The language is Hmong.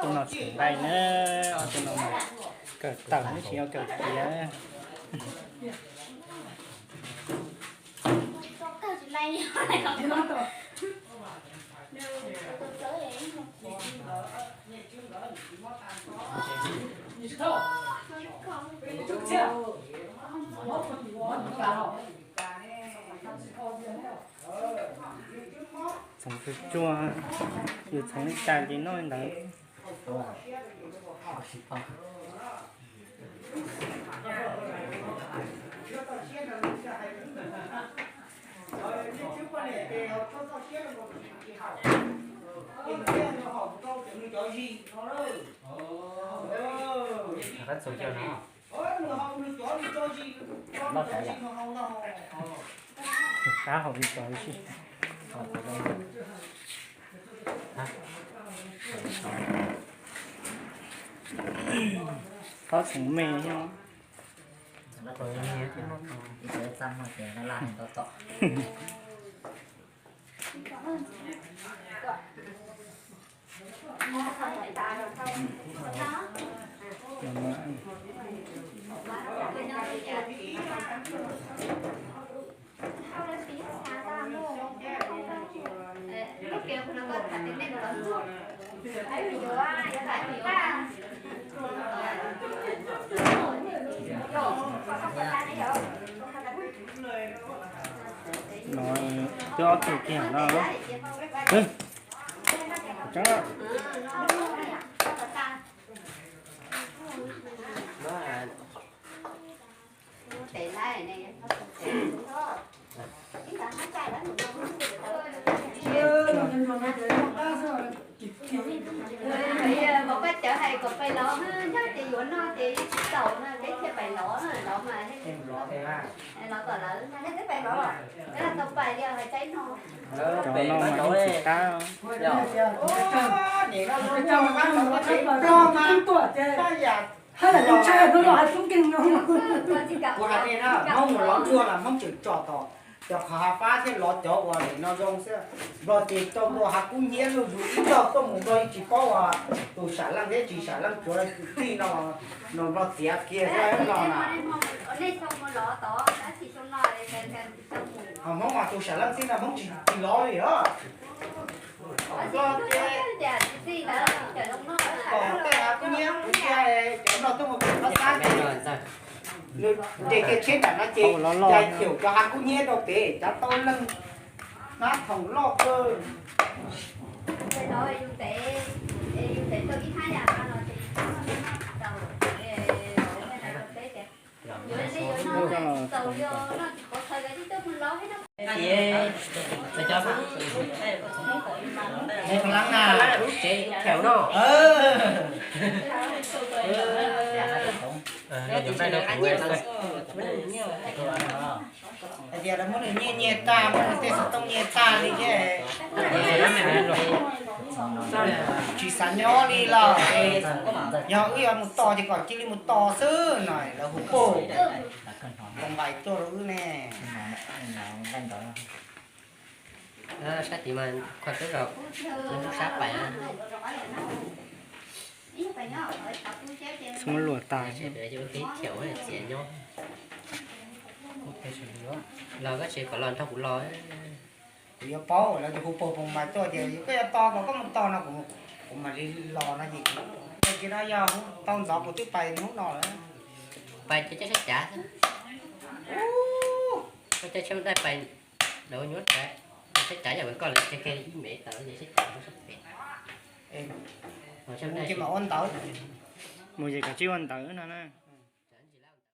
Tus no tseem nqaij na, ob tug no mas kawm tawm tsis yog kawm tiav. Txhoov tsuag tsuag, yus txhoov li cas ces noj li ntawd. Qab haus li cov ib si. Txhob txhoov me thiab. No twb ob tug kiag no. Tseeb. Pab cawv hais kom pais lov, nyob ces yuav noj ces tsis txaus no peb thiaj pais lov, lov mas los kom lawv peb tau pais li hais tsaib no. Cov no mas yeej tsis qab. Kuv hais tias Hmoob mus lov tsuag los Hmoob tseem tso tos cov qhov hav fab thiab lov cov uas nim no zoo xwb. Nplog ces tau nplog hav kub hnyiab luj zus ib tog tuaj mus Nplog yeej tsis paub uas tus sam leej thiab tsis sam leej tsuav kwv tij no, no Nplog txiav kiag xwb no na. Ho Hmoob mas tus sam leej xwb no Hmoob tsis tsis lov li os. Nplog ces kom tej hav kub hnyiab kwv tij cov no tuaj mus pem Pab Xab ces nws nres kiag tsheb nram no ces cais xyaum cov hav kub hnyiab rau pem, cov tau leej hnab thoom loj kawg. Leej na, lub tsev khaum no. Hais tias lawv muab nws nyiaj nyiag tag, muab nws tej xov tooj nyiag tag li thiab. Tsis xav nyob li lawm, yog wb yuav mus tos ces kom cia li mus tos xwb no lawv hu pog npais tuaj rau wb ne. Sab tid mas khuam tub rau lub sab pais. Txhob luam tas thiab. Los koj tsis kom los nrog kuv los. Kuv yuav paub lawv tus hu pog pog mais tuaj ces koj yuav tos kom koj mus tos no kuv mam li los no ces, ces no yog tau ntxov kuv twb pais hnub no lawm. Pais ces caij tsheb cav xwb. Koj caij tsheb ntaj pais dau nyuab tas, tsheb cav yam koj lawv caij kiag ib mev tawm ces tsheb cav sab pem. Mus ces mam ua ntawv. Mus ces kav tsij ua ntawv no na.